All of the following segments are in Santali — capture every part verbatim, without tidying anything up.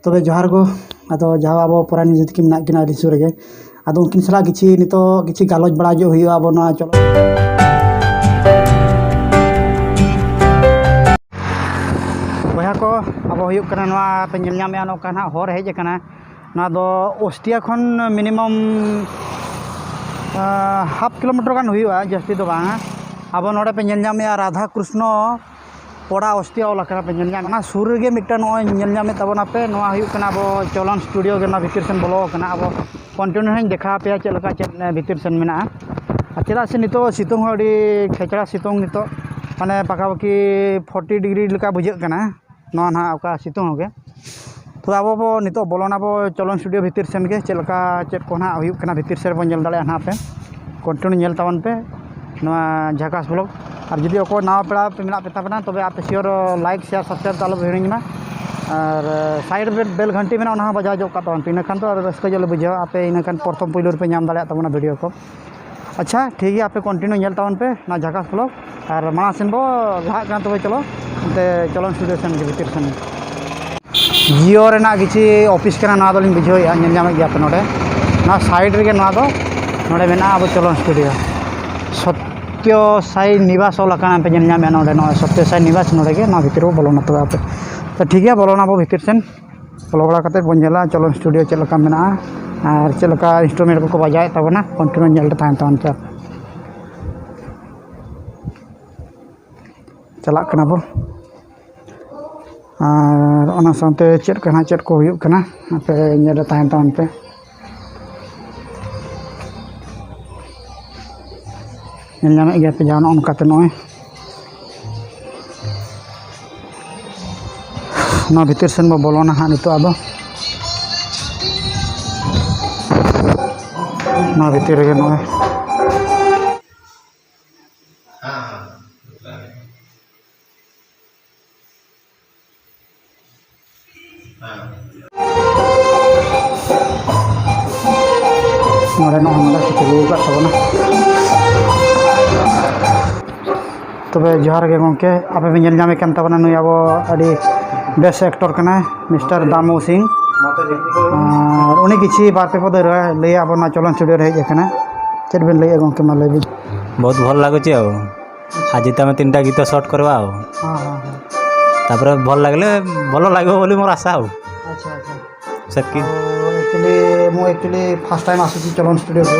ᱛᱚᱵᱮ ᱡᱚᱦᱟᱨ ᱜᱚ᱾ ᱟᱫᱚ ᱡᱟᱦᱟᱸ ᱟᱵᱚ ᱯᱚᱨᱟᱱᱤ ᱫᱤᱫᱤ ᱛᱟᱹᱠᱤᱱ ᱢᱮᱱᱟᱜ ᱠᱤᱱᱟ ᱟᱹᱰᱤ ᱥᱩᱨ ᱨᱮᱜᱮ, ᱟᱫᱚ ᱩᱱᱠᱤᱱ ᱥᱟᱞᱟᱜ ᱠᱤᱪᱷᱤ ᱱᱤᱛᱚᱜ ᱠᱤᱪᱷᱤ ᱜᱟᱞᱚᱪ ᱵᱟᱲᱟ ᱧᱚᱜ ᱦᱩᱭᱩᱜᱼᱟ ᱟᱵᱚ ᱱᱚᱣᱟ ᱪᱚᱞᱚ᱾ ᱵᱚᱭᱦᱟ ᱠᱚ, ᱟᱵᱚ ᱦᱩᱭᱩᱜ ᱠᱟᱱᱟ ᱱᱚᱣᱟ ᱯᱮ ᱧᱮᱞ ᱧᱟᱢᱮᱫᱼᱟ, ᱱᱚᱝᱠᱟ ᱱᱟᱦᱟᱜ ᱦᱚᱨ ᱦᱮᱡ ᱟᱠᱟᱱᱟ᱾ ᱱᱚᱣᱟ ᱫᱚ ᱚᱥᱴᱤᱭᱟ ᱠᱷᱚᱱ ᱢᱤᱱᱤᱢᱟᱢ ᱦᱟᱯ ᱠᱤᱞᱳᱢᱤᱴᱟᱨ ᱜᱟᱱ ᱦᱩᱭᱩᱜᱼᱟ, ᱡᱟᱹᱥᱛᱤ ᱫᱚ ᱵᱟᱝᱟ᱾ ᱟᱵᱚ ᱱᱚᱰᱮ ᱯᱮ ᱧᱮᱞ ᱧᱟᱢᱮᱫᱼᱟ ᱨᱟᱫᱷᱟ ᱠᱨᱤᱥᱱᱚ ᱯᱚᱲᱟ ᱚᱥᱴᱤᱭᱟ ᱚᱞ ᱟᱠᱟᱱᱟ ᱯᱮ ᱧᱮᱞ ᱧᱟᱢ᱾ ᱚᱱᱟ ᱥᱩᱨ ᱨᱮᱜᱮ ᱢᱤᱫᱴᱟᱝ ᱱᱚᱜᱼᱚᱭ ᱧᱮᱞ ᱧᱟᱢᱮᱫ ᱛᱟᱵᱚᱱᱟ ᱯᱮ, ᱱᱚᱣᱟ ᱦᱩᱭᱩᱜ ᱠᱟᱱᱟ ᱟᱵᱚ ᱪᱚᱞᱚᱱ ᱥᱴᱩᱰᱤᱭᱳ ᱜᱮ, ᱱᱚᱣᱟ ᱵᱷᱤᱛᱤᱨ ᱥᱮᱱ ᱵᱚᱞᱚ ᱟᱠᱟᱱᱟ᱾ ᱟᱵᱚ ᱠᱚᱱᱴᱤᱱᱤᱭᱩ ᱦᱚᱸᱧ ᱫᱮᱠᱷᱟᱣ ᱟᱯᱮᱭᱟ ᱪᱮᱫ ᱞᱮᱠᱟ ᱪᱮᱫ ᱵᱷᱤᱛᱤᱨ ᱥᱮᱱ ᱢᱮᱱᱟᱜᱼᱟ᱾ ᱟᱨ ᱪᱮᱫᱟᱜ ᱥᱮ ᱱᱤᱛᱚᱜ ᱥᱤᱛᱩᱝ ᱦᱚᱸ ᱟᱹᱰᱤ ᱠᱷᱮᱪᱲᱟ ᱥᱤᱛᱩᱝ ᱱᱤᱛᱚᱜ, ᱢᱟᱱᱮ ᱯᱟᱠᱟᱯᱟᱠᱤ ᱯᱷᱳᱨᱴᱤ ᱰᱤᱜᱽᱨᱤ ᱞᱮᱠᱟ ᱵᱩᱡᱷᱟᱹᱜ ᱠᱟᱱᱟ ᱱᱚᱣᱟ ᱱᱟᱦᱟᱜ ᱚᱠᱟ ᱥᱤᱛᱩᱝ ᱦᱚᱸ ᱜᱮ᱾ ᱛᱚᱵᱮ ᱟᱵᱚ ᱵᱚ ᱱᱤᱛᱚᱜ ᱵᱚᱞᱚᱱᱟ ᱵᱚ ᱪᱚᱞᱚᱱ ᱥᱴᱩᱰᱤᱭᱳ ᱵᱷᱤᱛᱤᱨ ᱥᱮᱱ ᱜᱮ, ᱪᱮᱫ ᱞᱮᱠᱟ ᱪᱮᱫ ᱠᱚ ᱱᱟᱦᱟᱜ ᱦᱩᱭᱩᱜ ᱠᱟᱱᱟ ᱵᱷᱤᱛᱤᱨ ᱥᱮᱫ ᱨᱮᱵᱚᱱ ᱧᱮᱞ ᱫᱟᱲᱮᱭᱟᱜᱼᱟ ᱱᱟᱦᱟᱜ ᱯᱮ᱾ ᱠᱚᱱᱴᱤᱱᱤᱭᱩ ᱧᱮᱞ ᱛᱟᱵᱚᱱ ᱯᱮ ᱱᱚᱣᱟ ᱡᱷᱟᱠᱟᱥ ᱵᱞᱚᱜ᱾ ᱟᱨ ᱡᱩᱫᱤ ᱚᱠᱚᱭ ᱱᱟᱣᱟ ᱯᱮᱲᱟ ᱯᱮ ᱢᱮᱱᱟᱜ ᱯᱮ ᱛᱟᱵᱚᱱᱟ, ᱛᱚᱵᱮ ᱟᱯᱮ ᱥᱤᱭᱳᱨ ᱞᱟᱭᱤᱠ, ᱥᱮᱭᱟᱨ, ᱥᱟᱵᱥᱠᱨᱟᱭᱤᱵ ᱫᱚ ᱟᱞᱚ ᱯᱮ ᱦᱤᱲᱤᱧ ᱢᱟ᱾ ᱟᱨ ᱥᱟᱭᱤᱰ ᱨᱮ ᱵᱮᱞ ᱜᱷᱟᱱᱴᱤ ᱢᱮᱱᱟᱜᱼᱟ, ᱚᱱᱟ ᱦᱚᱸ ᱵᱟᱡᱟᱣ ᱧᱚᱜ ᱠᱟᱜ ᱛᱟᱵᱚᱱ ᱯᱮ, ᱤᱱᱟᱹ ᱠᱷᱟᱱ ᱫᱚ ᱟᱨ ᱨᱟᱹᱥᱠᱟᱹ ᱧᱚᱜ ᱞᱮ ᱵᱩᱡᱷᱟᱹᱣᱟ᱾ ᱟᱯᱮ ᱤᱱᱟᱹ ᱠᱷᱟᱱ ᱯᱨᱚᱛᱷᱚᱢ ᱯᱳᱭᱞᱳ ᱨᱮᱯᱮ ᱧᱟᱢ ᱫᱟᱲᱮᱭᱟᱜ ᱛᱟᱵᱚᱱᱟ ᱵᱷᱤᱰᱤᱭᱳ ᱠᱚ᱾ ᱟᱪᱪᱷᱟ, ᱴᱷᱤᱠ ᱜᱮᱭᱟ, ᱟᱯᱮ ᱠᱚᱱᱴᱤᱱᱤᱭᱩ ᱧᱮᱞ ᱛᱟᱵᱚᱱ ᱯᱮ ᱱᱚᱣᱟ ᱡᱷᱟᱠᱟᱥ ᱵᱞᱚᱜ᱾ ᱟᱨ ᱢᱟᱲᱟᱝ ᱥᱮᱱ ᱵᱚ ᱞᱟᱦᱟᱜ ᱠᱟᱱᱟ, ᱛᱚᱵᱮ ᱪᱚᱞᱚ ᱚᱱᱛᱮ ᱪᱚᱞᱚᱱ ᱥᱴᱩᱰᱤᱭᱳ ᱥᱮᱱ ᱜᱮ ᱵᱷᱤᱛᱤᱨ ᱥᱮᱱ᱾ ᱡᱤᱭᱳ ᱨᱮᱱᱟᱜ ᱠᱤᱪᱷᱤ ᱚᱯᱷᱤᱥ ᱠᱟᱱᱟ, ᱱᱚᱣᱟ ᱫᱚᱞᱤᱧ ᱵᱩᱡᱷᱟᱹᱣᱮᱫᱼᱟ, ᱧᱮᱞ ᱧᱟᱢᱮᱫ ᱜᱮᱭᱟ ᱯᱮ ᱱᱚᱰᱮ᱾ ᱱᱚᱣᱟ ᱥᱟᱭᱤᱰ ᱨᱮᱜᱮ ᱱᱚᱣᱟ ᱫᱚ ᱱᱚᱰᱮ ᱢᱮᱱᱟᱜᱼᱟ ᱟᱵᱚ ᱪᱚᱞᱚᱱ ᱥᱴᱩᱰᱤᱭᱳ᱾ ᱥᱚᱛᱭᱚ ᱥᱟᱭ ᱱᱤᱵᱟᱥ ᱚᱞ ᱟᱠᱟᱱᱟ, ᱯᱮ ᱧᱮᱞ ᱧᱟᱢᱮᱫᱼᱟ ᱱᱚᱰᱮ, ᱱᱚᱜᱼᱚᱭ ᱥᱚᱛᱭᱚ ᱥᱟᱭ ᱱᱤᱵᱟᱥ᱾ ᱱᱚᱰᱮ ᱜᱮ ᱱᱚᱣᱟ ᱵᱷᱤᱛᱤᱨ ᱵᱚ ᱵᱚᱞᱚᱱᱟ ᱛᱚᱵᱮ ᱟᱯᱮ᱾ ᱛᱚ ᱴᱷᱤᱠ ᱜᱮᱭᱟ, ᱵᱚᱞᱚᱱᱟ ᱵᱚ ᱵᱷᱤᱛᱤᱨ ᱥᱮᱱ᱾ ᱵᱚᱞᱚ ᱵᱟᱲᱟ ᱠᱟᱛᱮᱫ ᱵᱚᱱ ᱧᱮᱞᱟ ᱪᱚᱞᱚᱱ ᱥᱴᱩᱰᱤᱭᱳ ᱪᱮᱫ ᱞᱮᱠᱟ ᱢᱮᱱᱟᱜᱼᱟ ᱟᱨ ᱪᱮᱫ ᱞᱮᱠᱟ ᱤᱱᱥᱴᱨᱩᱢᱮᱱᱴ ᱠᱚᱠᱚ ᱵᱟᱡᱟᱣᱮᱫ ᱛᱟᱵᱚᱱᱟ᱾ ᱠᱚᱱᱴᱤᱱᱤᱭᱩ ᱧᱮᱞ ᱨᱮ ᱛᱟᱦᱮᱱ ᱛᱟᱵᱚᱱ ᱯᱮ᱾ ᱪᱟᱞᱟᱜ ᱠᱟᱱᱟ ᱵᱚ᱾ ᱟᱨ ᱚᱱᱟ ᱥᱟᱶᱛᱮ ᱪᱮᱫ ᱠᱟᱱᱟ, ᱪᱮᱫ ᱠᱚ ᱦᱩᱭᱩᱜ ᱠᱟᱱᱟ, ᱟᱯᱮ ᱧᱮᱞ ᱨᱮ ᱛᱟᱦᱮᱱ ᱛᱟᱵᱚᱱ ᱯᱮ᱾ ᱧᱮᱞ ᱧᱟᱢᱮᱫ ᱜᱮᱭᱟ ᱯᱮ ᱡᱟᱦᱟᱸ ᱱᱚᱜᱼᱚ ᱱᱚᱝᱠᱟᱛᱮ ᱱᱚᱜᱼᱚᱭ ᱱᱚᱣᱟ ᱵᱷᱤᱛᱤᱨ ᱥᱮᱱ ᱵᱚ ᱵᱚᱞᱚᱱᱟ ᱦᱟᱸᱜ ᱱᱤᱛᱚᱜ ᱟᱫᱚ᱾ ᱱᱚᱣᱟ ᱵᱷᱤᱛᱤᱨ ᱨᱮᱜᱮ ᱱᱚᱜᱼᱚᱭ ᱱᱚᱰᱮ ᱱᱚᱜᱼᱚ ᱱᱚᱰᱮ ᱠᱚ ᱪᱟᱹᱞᱩ ᱟᱠᱟᱫ ᱛᱟᱵᱚᱱᱟ᱾ ᱛᱚᱵᱮ ᱡᱚᱦᱟᱨ ᱜᱮ ᱜᱚᱢᱠᱮ, ᱟᱯᱮ ᱯᱮ ᱧᱮᱞ ᱧᱟᱢᱮ ᱠᱟᱱ ᱛᱟᱵᱚᱱᱟ ᱱᱩᱭ ᱟᱵᱚ ᱟᱹᱰᱤ ᱵᱮᱥᱴ ᱮᱠᱴᱚᱨ ᱠᱟᱱᱟᱭ ᱢᱤᱥᱴᱟᱨ ᱫᱟᱢᱩ ᱥᱤᱝ᱾ ᱟᱨ ᱩᱱᱤ ᱠᱤᱪᱷᱤ ᱵᱟᱨ ᱯᱮ ᱯᱚᱫᱮ ᱞᱟᱹᱭᱟ, ᱟᱵᱚ ᱱᱚᱣᱟ ᱪᱚᱞᱚᱱ ᱥᱴᱩᱰᱤᱭᱳ ᱨᱮ ᱦᱮᱡ ᱟᱠᱟᱱᱟ᱾ ᱪᱮᱫ ᱵᱮᱱ ᱞᱟᱹᱭᱮᱫᱼᱟ ᱜᱚᱢᱠᱮ, ᱢᱟ ᱞᱟᱹᱭ ᱵᱤᱱ᱾ ᱵᱚᱦᱩᱛ ᱵᱷᱚᱞ ᱞᱟᱜᱩᱪି ଆଉ। ଆଜି ତ ଆମେ ତିନିଟା ଗୀତ ସର୍ଟ କରିବା ଆଉ। ହଁ, ହଁ, ହଁ। ତାପରେ ଭଲ ଲାଗିଲେ ଭଲ ଲାଗିବ ବୋଲି ମୋର ଆଶା ଆଉ। ଆଚ୍ଛା, ଆଚ୍ଛା। ସେତିକି। ଆଉ ଆକ୍ଚୁଆଲି ମୁଁ ଆକ୍ଚୁଆଲି ଫାର୍ଷ୍ଟ ଟାଇମ୍ ଆସୁଛି ଚଲନ ଷ୍ଟୁଡ଼ିଓକୁ।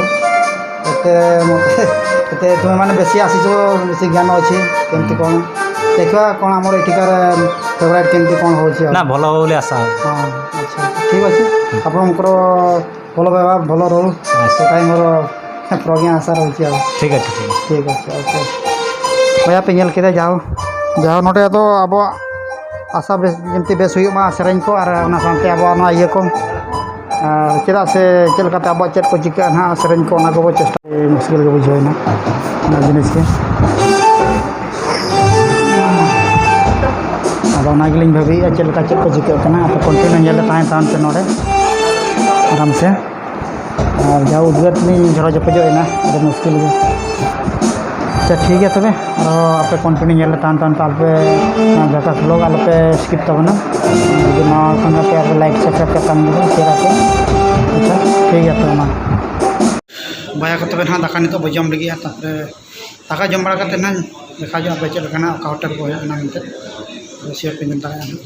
ଏତେ ମୋତେ, ଏତେ ତୁମେମାନେ ବେଶୀ ଆସିଛ, ବେଶୀ ଜ୍ଞାନ ଅଛି କେମିତି କ'ଣ। ଦେଖିବା କ'ଣ ଆମର ଏଠିକାର ଫେଭରାଇଟ୍ କେମିତି କ'ଣ ହେଉଛି ଆଉ। ନା, ଭଲ ହବ ବୋଲି ଆଶା ଆଉ। ହଁ, ଆଚ୍ଛା, ଆଚ୍ଛା, ଠିକ୍ ଅଛି। ଆପଣଙ୍କର ଭଲ ବ୍ୟବହାର ଭଲ ରହୁ, ଆଚ୍ଛା। ସେଟା ହିଁ ମୋର ପ୍ରଜ୍ଞା ଆଶା ରହିଛି ଆଉ। ଠିକ୍ ଅଛି, ଠିକ୍ ଅଛି। ଠିକ୍ ଅଛି, ᱳᱠᱮ᱾ ᱵᱚᱭᱦᱟ ᱯᱮ ᱧᱮᱞ ᱠᱮᱫᱟ, ᱡᱟᱦᱳ, ᱡᱟᱦᱳ, ᱱᱚᱰᱮ ᱫᱚ ᱟᱵᱚᱣᱟᱜ ᱟᱥᱟ ᱵᱮᱥ, ᱡᱮᱢᱛᱤ ᱵᱮᱥ ᱦᱩᱭᱩᱜ ᱢᱟ ᱥᱮᱨᱮᱧ ᱠᱚ ᱟᱨ ᱚᱱᱟ ᱥᱟᱶᱛᱮ ᱟᱵᱚᱣᱟᱜ ᱱᱚᱣᱟ ᱤᱭᱟᱹ ᱠᱚ᱾ ᱟᱨ ᱪᱮᱫᱟᱜ ᱥᱮ ᱪᱮᱫ ᱞᱮᱠᱟᱛᱮ ᱟᱵᱚᱣᱟᱜ ᱪᱮᱫ ᱠᱚ ᱪᱤᱠᱟᱹᱜᱼᱟ ᱱᱟᱦᱟᱜ ᱥᱮᱨᱮᱧ ᱠᱚ, ᱚᱱᱟ ᱠᱚᱵᱚ ᱪᱮᱥᱴᱟᱭᱟ᱾ ᱢᱩᱥᱠᱤᱞ ᱜᱮ ᱵᱩᱡᱷᱟᱹᱣ ᱮᱱᱟ ᱚᱱᱟ ᱡᱤᱱᱤᱥ ᱜᱮ᱾ ᱟᱫᱚ ᱚᱱᱟ ᱜᱮᱞᱤᱧ ᱵᱷᱟᱹᱵᱤᱭᱮᱫᱼᱟ, ᱪᱮᱫ ᱞᱮᱠᱟ ᱪᱮᱫ ᱠᱚ ᱪᱤᱠᱟᱹᱜ ᱠᱟᱱᱟ᱾ ᱟᱯᱮ ᱠᱚᱱᱴᱤᱱᱤᱭᱩ ᱧᱮᱞ ᱨᱮ ᱛᱟᱦᱮᱸ ᱛᱟᱦᱮᱱ ᱯᱮ ᱱᱚᱰᱮ ᱟᱨᱟᱢ ᱥᱮ᱾ ᱟᱨ ᱡᱟ ᱩᱫᱽᱜᱟᱹᱨ ᱛᱮᱞᱤᱧ ᱡᱷᱚᱨᱚ ᱡᱚᱯᱚᱡᱚᱜ ᱮᱱᱟ, ᱟᱹᱰᱤ ᱢᱩᱥᱠᱤᱞ ᱜᱮ᱾ ᱟᱪᱪᱷᱟ, ᱴᱷᱤᱠ ᱜᱮᱭᱟ ᱛᱚᱵᱮ, ᱟᱨᱦᱚᱸ ᱟᱯᱮ ᱠᱚᱱᱴᱤᱱᱤᱭᱩ ᱧᱮᱞ ᱨᱮ ᱛᱟᱦᱮᱱ ᱛᱟᱦᱮᱱ ᱯᱮ, ᱟᱞᱮ ᱯᱮ ᱱᱚᱣᱟ ᱡᱷᱟᱠᱟᱥ ᱵᱞᱚᱜ ᱟᱞᱚ ᱯᱮ ᱥᱠᱤᱯ ᱛᱟᱵᱚᱱᱟ᱾ ᱡᱩᱫᱤ ᱱᱟᱣᱟ ᱠᱷᱟᱱ ᱯᱮ, ᱟᱯᱮ ᱞᱟᱭᱤᱠ, ᱥᱟᱵᱥᱠᱨᱟᱭᱤᱵ ᱠᱟᱛᱟᱢ ᱫᱚ ᱥᱮᱭᱟᱨ ᱟᱯᱮ᱾ ᱟᱪᱪᱷᱟ, ᱴᱷᱤᱠ ᱜᱮᱭᱟ ᱛᱚᱵᱮ ᱢᱟ᱾ ᱵᱚᱭᱦᱟ ᱠᱚ, ᱛᱚᱵᱮ ᱱᱟᱦᱟᱜ ᱫᱟᱠᱟ ᱱᱤᱛᱚᱜ ᱵᱚ ᱡᱚᱢ ᱞᱟᱹᱜᱤᱫᱼᱟ, ᱛᱟᱨᱯᱚᱨᱮ ᱫᱟᱠᱟ ᱡᱚᱢ ᱵᱟᱲᱟ ᱠᱟᱛᱮ ᱱᱟᱦᱟᱜ ᱫᱮᱠᱷᱟᱣ ᱧᱚᱜ ᱟᱯᱮ ᱪᱮᱫ ᱞᱮᱠᱟ ᱱᱟᱦᱟᱜ ᱚᱠᱟ ᱦᱳᱴᱮᱞ ᱠᱚ ᱦᱩᱭᱩᱜ ᱠᱟᱱᱟ ᱢᱮᱱᱛᱮ, ᱥᱮᱭᱟᱨ ᱯᱮ ᱧᱮᱞ ᱫᱟᱲᱮᱭᱟᱜᱼᱟ ᱱᱟᱦᱟᱜ᱾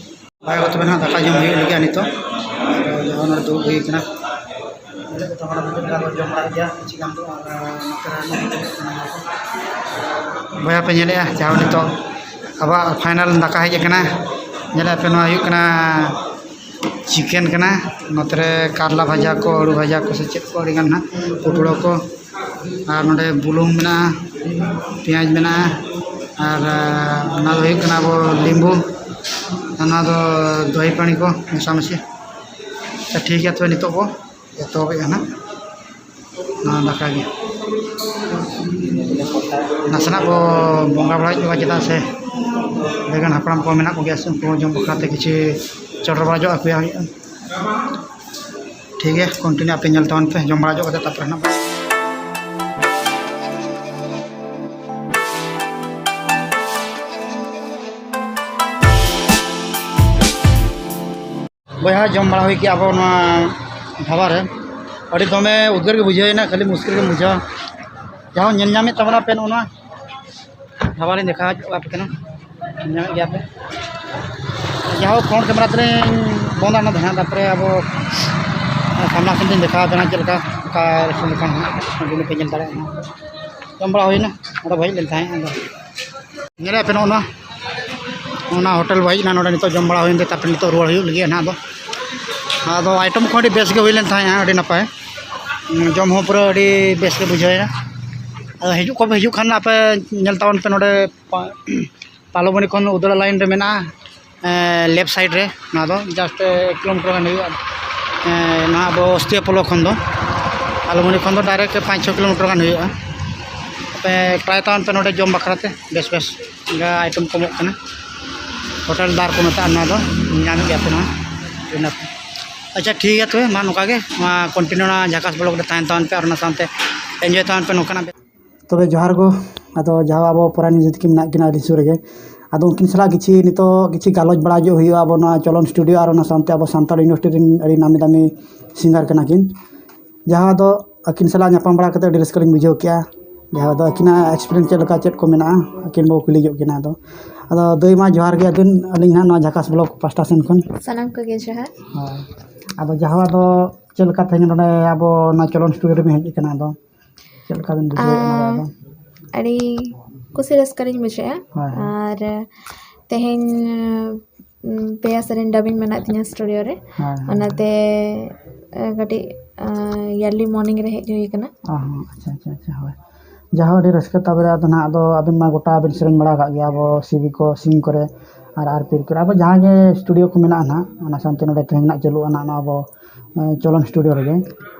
ᱵᱚᱭᱦᱟ ᱠᱚ, ᱛᱚᱵᱮ ᱱᱟᱦᱟᱜ ᱫᱟᱠᱟ ᱡᱚᱢ ᱦᱩᱭᱩᱜ ᱞᱟᱹᱜᱤᱫᱼᱟ ᱱᱤᱛᱚᱜ᱾ ᱟᱫᱚ ᱡᱟᱦᱟᱸ ᱱᱚᱰᱮ ᱫᱩᱲᱩᱵ ᱦᱩᱭ ᱠᱟᱱᱟ᱾ ᱱᱚᱰᱮ ᱫᱚ ᱦᱚᱲ ᱢᱤᱫ ᱜᱟᱱ ᱡᱚᱢ ᱵᱟᱲᱟ ᱠᱮᱫ ᱜᱮᱭᱟ ᱠᱤᱪᱷᱩ ᱜᱟᱱ ᱫᱚ, ᱟᱨ ᱱᱚᱛᱮ ᱨᱮ ᱱᱚᱜᱼᱚᱭ ᱫᱩᱲᱩᱵ ᱠᱟᱱᱟ ᱠᱚ᱾ ᱵᱚᱭᱦᱟ ᱯᱮ ᱧᱮᱞᱮᱜᱼᱟ, ᱡᱟᱦᱟᱸ ᱱᱤᱛᱚᱜ ᱟᱵᱚᱣᱟᱜ ᱯᱷᱟᱭᱱᱟᱞ ᱫᱟᱠᱟ ᱦᱮᱡ ᱟᱠᱟᱱᱟ᱾ ᱧᱮᱞᱮᱜᱼᱟ ᱯᱮ, ᱱᱚᱣᱟ ᱦᱩᱭᱩᱜ ᱠᱟᱱᱟ ᱪᱤᱠᱮᱱ ᱠᱟᱱᱟ, ᱱᱚᱛᱮ ᱨᱮ ᱠᱟᱨᱞᱟ ᱵᱷᱟᱡᱟ ᱠᱚ, ᱟᱹᱲᱩ ᱵᱷᱟᱡᱟ ᱠᱚ ᱥᱮ ᱪᱮᱫ ᱠᱚ ᱟᱹᱰᱤ ᱜᱟᱱ ᱱᱟᱦᱟᱜ, ᱯᱚᱴᱲᱟ ᱠᱚ, ᱟᱨ ᱱᱚᱰᱮ ᱵᱩᱞᱩᱝ ᱢᱮᱱᱟᱜᱼᱟ, ᱯᱮᱸᱭᱟᱡᱽ ᱢᱮᱱᱟᱜᱼᱟ, ᱟᱨ, ᱟᱨ ᱚᱱᱟ ᱫᱚ ᱦᱩᱭᱩᱜ ᱠᱟᱱᱟ ᱟᱵᱚ ᱞᱤᱢᱵᱩ, ᱟᱨ ᱱᱚᱣᱟ ᱫᱚ ᱫᱚᱦᱤ ᱯᱟᱹᱱᱤ ᱠᱚ ᱢᱮᱥᱟᱢᱤᱥᱤ᱾ ᱟᱪᱪᱷᱟ, ᱴᱷᱤᱠ ᱜᱮᱭᱟ, ᱛᱚᱵᱮ ᱱᱤᱛᱚᱜ ᱵᱚ ᱮᱛᱚᱦᱚᱵᱮᱜᱼᱟ ᱱᱟᱦᱟᱜ ᱱᱚᱣᱟ ᱫᱟᱠᱟ ᱜᱮ᱾ ᱱᱟᱥᱮᱱᱟᱜ ᱵᱚ ᱵᱚᱸᱜᱟ ᱵᱟᱲᱟ ᱧᱚᱜᱼᱟ, ᱪᱮᱫᱟᱜ ᱥᱮ ᱟᱹᱰᱤᱜᱟᱱ ᱦᱟᱯᱲᱟᱢ ᱠᱚ ᱢᱮᱱᱟᱜ ᱠᱚᱜᱮᱭᱟ, ᱥᱮ ᱩᱱᱠᱩ ᱦᱚᱸ ᱡᱚᱢ ᱵᱟᱠᱷᱨᱟ ᱛᱮ ᱠᱤᱪᱷᱩ ᱪᱚᱰᱚᱨ ᱵᱟᱲᱟ ᱧᱚᱜ ᱟᱠᱚᱭᱟ ᱦᱩᱭᱩᱜᱼᱟ᱾ ᱴᱷᱤᱠ ᱜᱮᱭᱟ, ᱠᱚᱱᱴᱤᱱᱤᱭᱩ ᱟᱯᱮ ᱧᱮᱞ ᱛᱟᱵᱚᱱ ᱯᱮ, ᱡᱚᱢ ᱵᱟᱲᱟ ᱧᱚᱜ ᱠᱟᱛᱮ ᱛᱟᱨᱯᱚᱨᱮ ᱱᱟᱜ ᱵᱚᱭᱦᱟ, ᱡᱚᱢ ᱵᱟᱲᱟ ᱦᱩᱭ ᱠᱮᱜᱼᱟ ᱵᱚ ᱱᱚᱣᱟ ᱰᱷᱟᱵᱟ ᱨᱮ᱾ ᱟᱹᱰᱤ ᱫᱚᱢᱮ ᱩᱫᱽᱜᱟᱹᱨ ᱜᱮ ᱵᱩᱡᱷᱟᱹᱣ ᱮᱱᱟ, ᱠᱷᱟᱹᱞᱤ ᱢᱩᱥᱠᱤᱞ ᱜᱮ ᱵᱩᱡᱷᱟᱹᱣᱟ᱾ ᱡᱟᱦᱟᱸ ᱧᱮᱞ ᱧᱟᱢᱮᱫ ᱛᱟᱵᱚᱱᱟ ᱯᱮ, ᱱᱚᱜᱼᱚ ᱱᱚᱣᱟ ᱰᱷᱟᱵᱟ ᱞᱤᱧ ᱫᱮᱠᱷᱟᱣ ᱦᱚᱪᱚ ᱟᱯᱮ ᱠᱟᱱᱟ, ᱧᱮᱞ ᱧᱟᱢᱮᱫ ᱜᱮᱭᱟ ᱯᱮ᱾ ᱡᱟᱦᱟᱸ ᱯᱷᱨᱚᱱᱴ ᱠᱮᱢᱮᱨᱟ ᱛᱮᱞᱤᱧ ᱵᱚᱱᱫᱟ ᱚᱱᱟ ᱫᱚ ᱦᱟᱸᱜ, ᱛᱟᱨᱯᱚᱨᱮ ᱟᱵᱚ ᱥᱟᱢᱱᱟ ᱥᱟᱢᱱᱤ ᱞᱤᱧ ᱫᱮᱠᱷᱟᱣ ᱟᱯᱮ ᱠᱟᱱᱟ ᱪᱮᱫ ᱞᱮᱠᱟ, ᱚᱠᱟ ᱨᱮᱥᱴᱩᱨᱮᱱᱴ ᱠᱟᱱᱟ ᱦᱟᱸᱜ, ᱱᱚᱸᱰᱮ ᱯᱮ ᱧᱮᱞ ᱫᱟᱲᱮᱭᱟᱜᱼᱟ ᱦᱟᱸᱜ᱾ ᱡᱚᱢ ᱵᱟᱲᱟ ᱦᱩᱭᱱᱟ, ᱱᱚᱸᱰᱮ ᱵᱚ ᱦᱮᱡ ᱞᱮᱱ ᱛᱟᱦᱮᱸᱫ, ᱟᱫᱚ ᱧᱮᱞᱮᱫ ᱯᱮ ᱱᱚᱜᱼᱚ ᱱᱚᱣᱟ, ᱚᱱᱟ ᱦᱳᱴᱮᱞ ᱵᱚ ᱦᱮᱡ ᱮᱱᱟ, ᱱᱚᱸᱰᱮ ᱱᱤᱛᱚᱜ ᱡᱚᱢ ᱵᱟᱲᱟ ᱦᱩᱭᱮᱱ ᱛᱮ ᱛᱟᱨᱯᱚᱨᱮ ᱱᱤᱛᱚᱜ ᱨᱩᱣᱟᱹᱲ ᱦᱩᱭᱩᱜ ᱞᱟᱹᱜᱤᱫ ᱱᱟᱦᱟᱜ ᱫᱚ᱾ ᱟᱫᱚ ᱟᱭᱴᱮᱢ ᱠᱚᱦᱚᱸ ᱟᱹᱰᱤ ᱵᱮᱥ ᱜᱮ ᱦᱩᱭ ᱞᱮᱱ ᱛᱟᱦᱮᱸᱫ, ᱟᱹᱰᱤ ᱱᱟᱯᱟᱭ᱾ ᱡᱚᱢ ᱦᱚᱸ ᱯᱩᱨᱟᱹ ᱟᱹᱰᱤ ᱵᱮᱥ ᱜᱮ ᱵᱩᱡᱷᱟᱹᱣ ᱮᱱᱟ᱾ ᱟᱫᱚ ᱦᱤᱡᱩᱜ ᱠᱚᱯᱮ, ᱦᱤᱡᱩᱜ ᱠᱷᱟᱱ ᱟᱯᱮ ᱧᱮᱞ ᱛᱟᱵᱚᱱ ᱯᱮ ᱱᱚᱸᱰᱮ ᱯᱟ-, ᱯᱟᱞᱚᱵᱚᱱᱤ ᱠᱷᱚᱱ ᱩᱫᱽᱲᱟ ᱞᱟᱭᱤᱱ ᱨᱮ ᱢᱮᱱᱟᱜᱼᱟ, ᱞᱮᱯᱷᱴ ᱥᱟᱭᱤᱰ ᱨᱮ᱾ ᱱᱚᱣᱟ ᱫᱚ ᱡᱟᱥᱴ ᱮᱠ ᱠᱤᱞᱳᱢᱤᱴᱟᱨ ᱜᱟᱱ ᱦᱩᱭᱩᱜᱼᱟ᱾ ᱱᱚᱣᱟ ᱟᱵᱚ ᱚᱥᱛᱤ ᱟᱯᱳᱞᱳ ᱠᱷᱚᱱ ᱫᱚ, ᱯᱟᱞᱚᱵᱚᱱᱤ ᱠᱷᱚᱱ ᱫᱚ ᱰᱟᱭᱨᱮᱠᱴ ᱯᱟᱸᱪ ᱪᱷᱚ ᱠᱤᱞᱳᱢᱤᱴᱟᱨ ᱜᱟᱱ ᱦᱩᱭᱩᱜᱼᱟ᱾ ᱟᱯᱮ ᱴᱨᱟᱭ ᱛᱟᱵᱚᱱ ᱯᱮ ᱱᱚᱸᱰᱮ ᱡᱚᱢ ᱵᱟᱠᱷᱨᱟ ᱛᱮ, ᱵᱮᱥ ᱵᱮᱥ ᱡᱟᱭᱜᱟ ᱟᱭᱴᱮᱢ ᱠᱚ ᱮᱢᱚᱜ ᱠᱟᱱᱟ᱾ ᱦᱳᱴᱮᱞ ᱫᱟᱨ ᱠᱚ ᱢᱮᱛᱟᱜᱼᱟ ᱱᱚᱣᱟ ᱫᱚ, ᱧᱟᱢᱮᱫ ᱜᱮᱭᱟ ᱯᱮ ᱱᱚᱣᱟ ᱤᱱᱟᱹ ᱯᱚᱨ᱾ ᱟᱪᱪᱷᱟ, ᱴᱷᱤᱠ ᱜᱮᱭᱟ ᱛᱚᱵᱮ, ᱢᱟ ᱱᱚᱝᱠᱟ ᱜᱮ ᱱᱚᱣᱟ ᱠᱚᱱᱴᱤᱱᱤᱭᱩ ᱱᱚᱣᱟ ᱡᱷᱟᱠᱟᱥ ᱵᱞᱚᱜᱽ ᱨᱮ ᱛᱟᱦᱮᱱ ᱛᱟᱵᱚᱱ ᱯᱮ ᱟᱨ ᱚᱱᱟ ᱥᱟᱶᱛᱮ ᱮᱱᱡᱚᱭ ᱛᱟᱵᱚᱱ ᱯᱮ ᱱᱚᱝᱠᱟᱱᱟᱜ᱾ ᱛᱚᱵᱮ ᱡᱚᱦᱟᱨ ᱜᱚ᱾ ᱟᱫᱚ ᱡᱟᱦᱟᱸ ᱟᱵᱚ ᱯᱚᱨᱟᱱᱤ ᱫᱤᱫᱤ ᱛᱟᱹᱠᱤᱱ ᱢᱮᱱᱟᱜ ᱠᱤᱱᱟ ᱟᱹᱞᱤᱧ ᱥᱩᱨ ᱨᱮᱜᱮ, ᱟᱫᱚ ᱩᱱᱠᱤᱱ ᱥᱟᱞᱟᱜ ᱠᱤᱪᱷᱤ ᱱᱤᱛᱚᱜ ᱠᱤᱪᱷᱤ ᱜᱟᱞᱚᱪ ᱵᱟᱲᱟ ᱧᱚᱜ ᱦᱩᱭᱩᱜᱼᱟ ᱟᱵᱚ ᱱᱚᱣᱟ ᱪᱚᱞᱚᱱ ᱥᱴᱩᱰᱤᱭᱳ ᱟᱨ ᱚᱱᱟ ᱥᱟᱶᱛᱮ ᱟᱵᱚ ᱥᱟᱱᱛᱟᱲ ᱤᱱᱰᱟᱥᱴᱨᱤ ᱨᱮᱱ ᱟᱹᱰᱤ ᱱᱟᱢᱤ ᱫᱟᱢᱤ ᱥᱤᱝᱜᱟᱨ ᱠᱟᱱᱟ ᱠᱤᱱ᱾ ᱡᱟᱦᱟᱸ ᱫᱚ ᱟᱹᱠᱤᱱ ᱥᱟᱞᱟᱜ ᱧᱟᱯᱟᱢ ᱵᱟᱲᱟ ᱠᱟᱛᱮ ᱟᱹᱰᱤ ᱨᱟᱹᱥᱠᱟᱹ ᱞᱤᱧ ᱵᱩᱡᱷᱟᱹᱣ ᱠᱮᱜᱼᱟ᱾ ᱡᱟᱦᱟᱸ ᱫᱚ ᱟᱹᱠᱤᱱᱟᱜ ᱮᱠᱥᱯᱤᱨᱤᱭᱮᱱᱥ ᱪᱮᱫ ᱞᱮᱠᱟ, ᱪᱮᱫ ᱠᱚ ᱢᱮᱱᱟᱜᱼᱟ, ᱟᱹᱠᱤᱱ ᱵᱚ ᱠᱩᱞᱤ ᱧᱚᱜ ᱠᱤᱱᱟ᱾ ᱟᱫᱚ, ᱟᱫᱚ ᱫᱟᱹᱭ ᱢᱟ ᱡᱚᱦᱟᱨ ᱜᱮ ᱟᱹᱵᱤᱱ, ᱟᱹᱞᱤᱧ ᱦᱟᱸᱜ ᱱᱚᱣᱟ ᱡᱷᱟᱠᱟᱥ ᱵᱞᱚᱜᱽ ᱯᱟᱥᱴᱟ ᱥᱮᱱ ᱠᱷᱚᱱ᱾ ᱥᱟᱱᱟᱢ ᱠᱚᱜᱮ ᱡᱚᱦᱟᱨ᱾ ᱦᱳᱭ᱾ ᱟᱫᱚ ᱡᱟᱦᱟᱸ ᱫᱚ ᱪᱮᱫ ᱞᱮᱠᱟ ᱛᱮᱦᱮᱧ ᱱᱚᱰᱮ ᱟᱵᱚ ᱱᱚᱣᱟ ᱪᱚᱞᱚᱱ ᱥᱴᱩᱰᱤᱭᱳ ᱨᱮᱵᱤᱱ ᱦᱮᱡ ᱟᱠᱟᱱᱟ, ᱟᱫᱚ ᱪᱮᱫ ᱞᱮᱠᱟ ᱵᱤᱱ ᱵᱩᱡᱷᱟᱹᱣᱮᱫᱼᱟ ᱱᱚᱣᱟ ᱟᱸ, ᱫᱚ? ᱟᱹᱰᱤ ᱠᱩᱥᱤ ᱨᱟᱹᱥᱠᱟᱹ ᱞᱤᱧ ᱵᱩᱡᱷᱟᱹᱣᱮᱫᱼᱟ᱾ ᱦᱳᱭ, ᱦᱳᱭ᱾ ᱟᱨ ᱛᱮᱦᱮᱧ, ᱩᱸ, ᱯᱮᱭᱟ ᱥᱮᱨᱮᱧ ᱰᱟᱵᱤᱝ ᱢᱮᱱᱟᱜ ᱛᱤᱧᱟᱹ ᱥᱴᱩᱰᱤᱭᱳ ᱨᱮ᱾ ᱦᱳᱭ, ᱦᱳᱭ᱾ ᱚᱱᱟᱛᱮ, ᱮ, ᱠᱟᱹᱴᱤᱡ, ᱟᱸ, ᱭᱟᱨᱞᱤ ᱢᱚᱨᱱᱤᱝ ᱨᱮ ᱦᱮᱡ ᱦᱩᱭ ᱟᱠᱟᱱᱟ᱾ ᱚ ᱦᱚᱸ, ᱟᱪᱪᱷᱟ, ᱟᱪᱪᱷᱟ, ᱟᱪᱪᱷᱟ, ᱦᱳᱭ᱾ ᱡᱟᱦᱟᱸ ᱟᱹᱰᱤ ᱨᱟᱹᱥᱠᱟᱹ, ᱛᱟᱨᱯᱚᱨᱮ ᱟᱫᱚ ᱱᱟᱦᱟᱜ ᱟᱫᱚ ᱟᱹᱵᱤᱱ ᱢᱟ ᱜᱚᱴᱟ ᱵᱤᱱ ᱥᱮᱨᱮᱧ ᱵᱟᱲᱟ ᱟᱠᱟᱫ ᱜᱮᱭᱟ, ᱟᱵᱚ ᱥᱤᱵᱤ ᱠᱚ, ᱥᱤᱝ ᱠᱚᱨᱮ, ᱟᱨ ᱟᱨ ᱯᱤᱨ ᱠᱚᱨᱮ, ᱟᱵᱚ ᱡᱟᱦᱟᱸ ᱜᱮ ᱥᱴᱩᱰᱤᱭᱳ ᱠᱚ ᱢᱮᱱᱟᱜᱼᱟ ᱱᱟᱦᱟᱜ, ᱚᱱᱟ ᱥᱟᱶᱛᱮ ᱱᱚᱰᱮ ᱛᱮᱦᱮᱧ ᱱᱟᱦᱟᱜ ᱪᱟᱹᱞᱩᱜᱼᱟ ᱱᱟᱦᱟᱜ ᱱᱚᱣᱟ ᱟᱵᱚ, ᱮ, ᱪᱚᱞᱚᱱ ᱥᱴᱩᱰᱤᱭᱳ ᱨᱮᱜᱮ᱾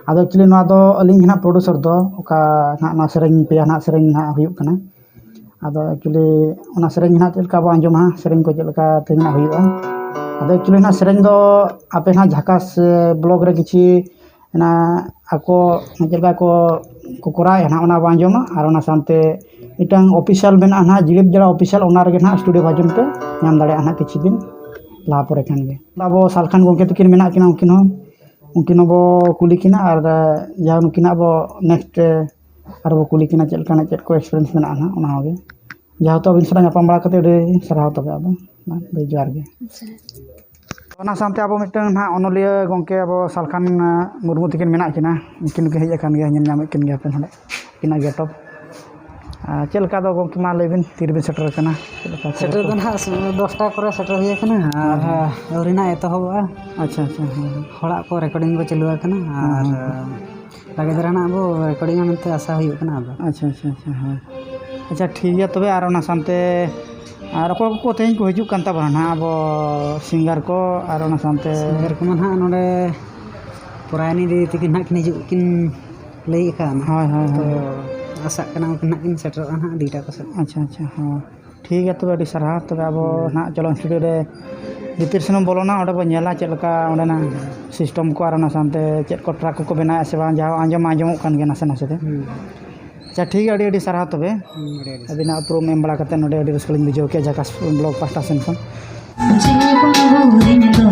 ᱟᱫᱚ actually ᱱᱚᱣᱟ ᱫᱚ ᱟᱹᱞᱤᱧ ᱜᱮ ᱱᱟᱦᱟᱜ ᱯᱨᱚᱰᱩᱥᱟᱨ ᱫᱚ, ᱚᱠᱟ ᱱᱟᱦᱟᱜ ᱱᱚᱣᱟ ᱥᱮᱨᱮᱧ, ᱯᱮᱭᱟ ᱱᱟᱦᱟᱜ ᱥᱮᱨᱮᱧ ᱱᱟᱦᱟᱜ ᱦᱩᱭᱩᱜ ᱠᱟᱱᱟ᱾ ᱟᱫᱚ actually ᱚᱱᱟ ᱥᱮᱨᱮᱧ ᱱᱟᱦᱟᱜ ᱪᱮᱫ ᱞᱮᱠᱟ ᱵᱚ ᱟᱸᱡᱚᱢᱟ, ᱥᱮᱨᱮᱧ ᱠᱚ ᱪᱮᱫ ᱞᱮᱠᱟ ᱛᱮᱦᱮᱧ ᱱᱟᱦᱟᱜ ᱦᱩᱭᱩᱜᱼᱟ᱾ ᱟᱫᱚ actually ᱱᱟᱦᱟᱜ ᱥᱮᱨᱮᱧ ᱫᱚ ᱟᱯᱮ ᱱᱟᱦᱟᱜ ᱡᱷᱟᱠᱟᱥ, ᱮ, ᱵᱞᱚᱜᱽ ᱨᱮ ᱠᱤᱪᱷᱤ ᱚᱱᱟ ᱟᱠᱚ ᱪᱮᱫ ᱞᱮᱠᱟ ᱠᱚ, ᱠᱚ ᱠᱚᱨᱟᱣᱮᱫᱼᱟ ᱱᱟᱦᱟᱜ, ᱚᱱᱟ ᱵᱚ ᱟᱸᱡᱚᱢᱟ᱾ ᱟᱨ ᱚᱱᱟ ᱥᱟᱶᱛᱮ ᱢᱤᱫᱴᱟᱝ ᱚᱯᱷᱤᱥᱤᱭᱟᱞ ᱢᱮᱱᱟᱜᱼᱟ ᱱᱟᱦᱟᱜ, ᱡᱤᱲᱤᱯ ᱡᱮᱲᱟ ᱚᱯᱷᱤᱥᱤᱭᱟᱞ, ᱚᱱᱟ ᱨᱮᱜᱮ ᱱᱟᱦᱟᱜ ᱥᱴᱩᱰᱤᱭᱳ ᱵᱷᱟᱨᱡᱚᱱ ᱯᱮ ᱧᱟᱢ ᱫᱟᱲᱮᱭᱟᱜᱼᱟ ᱱᱟᱦᱟᱜ ᱠᱤᱪᱷᱩ ᱫᱤᱱ᱾ ᱞᱟᱦᱟ ᱯᱚᱨᱮ ᱠᱷᱟᱱ ᱜᱮ᱾ ᱟᱵᱚ ᱥᱟᱞᱠᱷᱟᱱ ᱜᱚᱢᱠᱮ ᱛᱟᱹᱠᱤᱱ ᱢᱮᱱᱟᱜ ᱠᱤᱱᱟ, ᱩᱱᱠᱤᱱ ᱦᱚᱸ, ᱩᱱᱠᱤᱱ ᱦᱚᱸᱵᱚ ᱠᱩᱞᱤ ᱠᱤᱱᱟ, ᱟᱨ ᱡᱟᱦᱟᱸ ᱱᱩᱠᱤᱱᱟᱜ ᱵᱚ next ᱨᱮ ᱟᱨ ᱵᱚ ᱠᱩᱞᱤ ᱠᱤᱱᱟ ᱪᱮᱫ ᱞᱮᱠᱟᱱᱟᱜ ᱪᱮᱫ ᱠᱚ experience ᱢᱮᱱᱟᱜᱼᱟ ᱱᱟᱦᱟᱜ, ᱚᱱᱟ ᱦᱚᱸᱜᱮ᱾ ᱡᱮᱦᱮᱛᱩ ᱟᱹᱵᱤᱱ ᱥᱟᱞᱟᱜ ᱧᱟᱯᱟᱢ ᱵᱟᱲᱟ ᱠᱟᱛᱮ ᱟᱹᱰᱤ ᱥᱟᱨᱦᱟᱣ ᱛᱚᱵᱮ ᱟᱫᱚ, ᱢᱟ, ᱵᱮᱥ ᱡᱚᱦᱟᱨ ᱜᱮ᱾ ᱟᱪᱪᱷᱟ᱾ ᱚᱱᱟ ᱥᱟᱶᱛᱮ ᱟᱵᱚ ᱢᱤᱫᱴᱟᱝ ᱱᱟᱦᱟᱜ ᱚᱱᱚᱞᱤᱭᱟᱹ ᱜᱚᱢᱠᱮ ᱟᱵᱚ ᱥᱟᱞᱠᱷᱟᱱ ᱢᱩᱨᱢᱩ ᱛᱟᱹᱠᱤᱱ ᱢᱮᱱᱟᱜ ᱠᱤᱱᱟ, ᱩᱱᱠᱤᱱ ᱦᱚᱸᱠᱤᱱ ᱦᱮᱡ ᱟᱠᱟᱱ ᱜᱮᱭᱟ, ᱧᱮᱞ ᱧᱟᱢᱮᱫ ᱠᱤᱱ ᱜᱮᱭᱟ ᱯᱮ ᱱᱚᱰᱮ, ᱩᱱᱠᱤᱱᱟᱜ ᱜᱮᱴᱚᱯ᱾ ᱟᱨ ᱪᱮᱫ ᱞᱮᱠᱟ ᱫᱚ ᱜᱚᱢᱠᱮ, ᱢᱟ ᱞᱟᱹᱭ ᱵᱤᱱ, ᱛᱤ ᱨᱮᱵᱤᱱ ᱥᱮᱴᱮᱨ ᱟᱠᱟᱱᱟ, ᱪᱮᱫ ᱞᱮᱠᱟ ᱥᱮᱴᱮᱨ ᱫᱚ ᱠᱷᱚᱵᱚᱨ? ᱱᱟᱦᱟᱜ ᱫᱚᱥᱴᱟ ᱠᱚᱨᱮ ᱥᱮᱴᱮᱨ ᱦᱩᱭ ᱟᱠᱟᱱᱟ, ᱟᱨ ᱦᱮᱸ᱾ ᱟᱹᱣᱨᱤ ᱱᱟᱦᱟᱜ ᱮᱛᱚᱦᱚᱵᱚᱜᱼᱟ᱾ ᱟᱪᱪᱷᱟ, ᱟᱪᱪᱷᱟ, ᱦᱮᱸ, ᱦᱮᱸ᱾ ᱦᱚᱲᱟᱜ ᱠᱚ recording ᱠᱚ ᱪᱟᱹᱞᱩ ᱟᱠᱟᱱᱟ, ᱦᱮᱸ, ᱟᱨ ᱦᱮᱸ, ᱦᱮᱸ᱾ ᱞᱟᱜᱮ ᱫᱷᱟᱨᱟ ᱱᱟᱦᱟᱜ ᱵᱚ recordingᱟ ᱢᱮᱱᱛᱮ ᱟᱥᱟ ᱦᱩᱭᱩᱜ ᱠᱟᱱᱟ ᱟᱫᱚ᱾ ᱟᱪᱪᱷᱟ, ᱟᱪᱪᱷᱟ, ᱟᱪᱪᱷᱟ, ᱦᱳᱭ᱾ ᱟᱪᱪᱷᱟ, ᱴᱷᱤᱠ ᱜᱮᱭᱟ ᱛᱚᱵᱮ, ᱟᱨ ᱚᱱᱟ ᱥᱟᱶᱛᱮ ᱟᱨ ᱚᱠᱚᱭ ᱠᱚᱠᱚ ᱛᱮᱦᱮᱧ ᱠᱚ ᱦᱤᱡᱩᱜ ᱠᱟᱱ ᱛᱟᱵᱚᱱᱟ ᱱᱟᱦᱟᱜ ᱟᱵᱚ singer ᱠᱚ, ᱟᱨ ᱚᱱᱟ ᱥᱟᱶᱛᱮ singer ᱠᱚᱢᱟ ᱱᱟᱦᱟᱜ ᱱᱚᱰᱮ ᱯᱚᱨᱟᱭᱱᱤ ᱫᱤᱫᱤ ᱛᱟᱹᱠᱤᱱ ᱱᱟᱦᱟᱜ ᱠᱤᱱ ᱦᱤᱡᱩᱜ ᱠᱤᱱ ᱞᱟᱹᱭ ᱟᱠᱟᱫᱼᱟ ᱱᱟᱦᱟᱜ᱾ ᱦᱳᱭ, ᱦᱳᱭ, ᱛᱚ, ᱦᱳᱭ᱾ ᱟᱥᱟᱜ ᱠᱟᱱᱟ ᱩᱱᱠᱤᱱ ᱱᱟᱦᱟᱜ ᱠᱤᱱ ᱥᱮᱴᱮᱨᱚᱜᱼᱟ ᱱᱟᱦᱟᱜ ᱫᱩᱭᱴᱟ ᱠᱚ ᱥᱮᱫ᱾ ᱟᱪᱪᱷᱟ, ᱟᱪᱪᱷᱟ, ᱦᱳᱭ᱾ ᱴᱷᱤᱠ ᱜᱮᱭᱟ ᱛᱚᱵᱮ, ᱟᱹᱰᱤ ᱥᱟᱨᱦᱟᱣ᱾ ᱛᱚᱵᱮ ᱟᱵᱚ ᱦᱩᱸ᱾ ᱱᱟᱦᱟᱜ ᱪᱚᱞᱚᱱ studio ᱨᱮ ᱵᱷᱤᱛᱤᱨ ᱥᱮᱱ ᱵᱚᱱ ᱵᱚᱞᱚᱱᱟ, ᱚᱸᱰᱮ ᱵᱚᱱ ᱧᱮᱞᱟ ᱪᱮᱫ ᱞᱮᱠᱟ ᱚᱸᱰᱮᱱᱟᱜ system ᱠᱚ ᱟᱨ ᱚᱱᱟ ᱥᱟᱶᱛᱮ ᱪᱮᱫ ᱠᱚ track ᱠᱚᱠᱚ ᱵᱮᱱᱟᱣᱮᱫᱼᱟ ᱥᱮ ᱵᱟᱝ, ᱡᱟᱦᱟᱸ ᱟᱸᱡᱚᱢ ᱢᱟ ᱟᱸᱡᱚᱢᱚᱜ ᱠᱟᱱ ᱜᱮᱭᱟ ᱱᱟᱥᱮ ᱱᱟᱥᱮ ᱛᱮ᱾ ᱦᱩᱸ᱾ ᱟᱪᱪᱷᱟ, ᱴᱷᱤᱠ ᱜᱮᱭᱟ, ᱟᱹᱰᱤ ᱟᱹᱰᱤ ᱥᱟᱨᱦᱟᱣ ᱛᱚᱵᱮ᱾ ᱦᱩᱸ, ᱟᱹᱰᱤ ᱟᱹᱰᱤ ᱥᱟᱨᱦᱟᱣ᱾ ᱟᱹᱵᱤᱱᱟᱜ ᱩᱯᱨᱩᱢ ᱮᱢ ᱵᱟᱲᱟ ᱠᱟᱛᱮ ᱱᱚᱰᱮ ᱟᱹᱰᱤ ᱨᱟᱹᱥᱠᱟᱹ ᱞᱤᱧ ᱵᱩᱡᱷᱟᱹᱣ ᱠᱮᱫᱼᱟ ᱡᱷᱟᱠᱟᱥ vlog ᱯᱟᱦᱴᱟ ᱥᱮᱱ ᱠᱷᱚᱱ᱾ ᱡᱤᱣᱤ ᱵᱟᱹᱦᱩᱨᱤᱧ ᱫᱚ